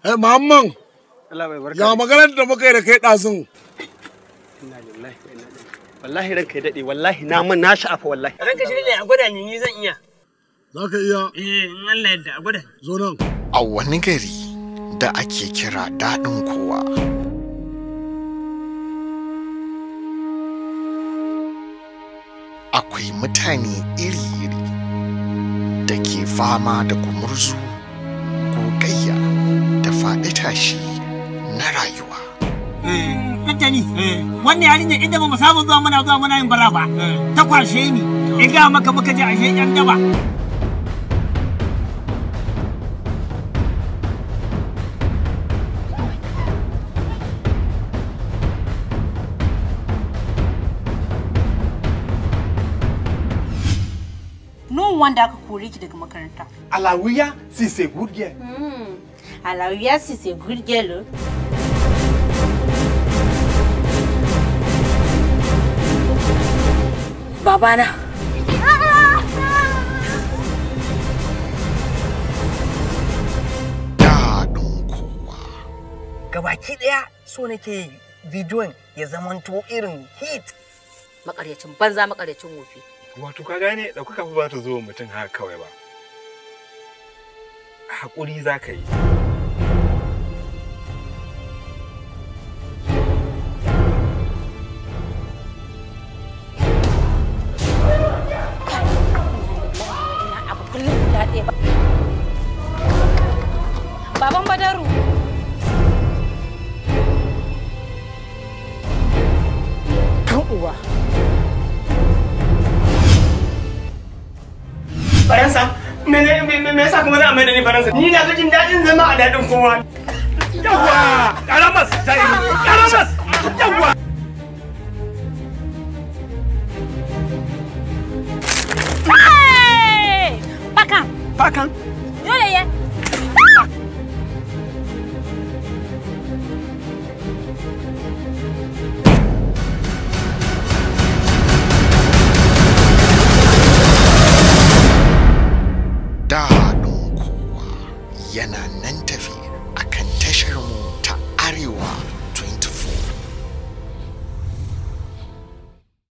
Muhammad. Ya maganar da muka yi da kai ɗazun. Inna lillahi wa inna ilaihi. Wallahi ranka ya daɗe, wallahi na man na sha'afa wallahi. Ranka shi ne a gwada ni, ni zan iya. Za ka iya? Eh, in Allah yadda a gwada. Zo nan. A wani gari da ake kira daɗin kowa. Akwai mutane iri-iri da ke fama da gumurzu, gogayya da faɗi tashi na rayuwa. Ɗantani, wannan yarinyar inda ba mu saba zuwa muna zuwa muna yin bara ba, ta kwashe ni, in ga maka muka je ashe ƴan daba. No wonder aka kore ki daga makaranta. Alawiya, she's a good girl. Alawiya, she's a good girl. Babana. Daɗin kowa. Gabaki ɗaya so nake bidiyon ya zamanto irin hit. Makaryacin banza, makaryacin wofi. Wato ka gane ɗaukaka fa ba ta zo mutum haka kawai ba. Haƙuri za ka yi. Abu kullum guda ɗaya ba. Baban Badaru. Kan uwa. Faransa? Me yasa kuma za a mai da ni Faransa? Ni na fi jin daɗin zama a daɗin kowa. Yawwa! Ƙaramas! Ƙaramas! Yawwa! Pakan! Pakan? Dole ya. Daɗin kowa yana nan tafi akan tashar mu ta Arewa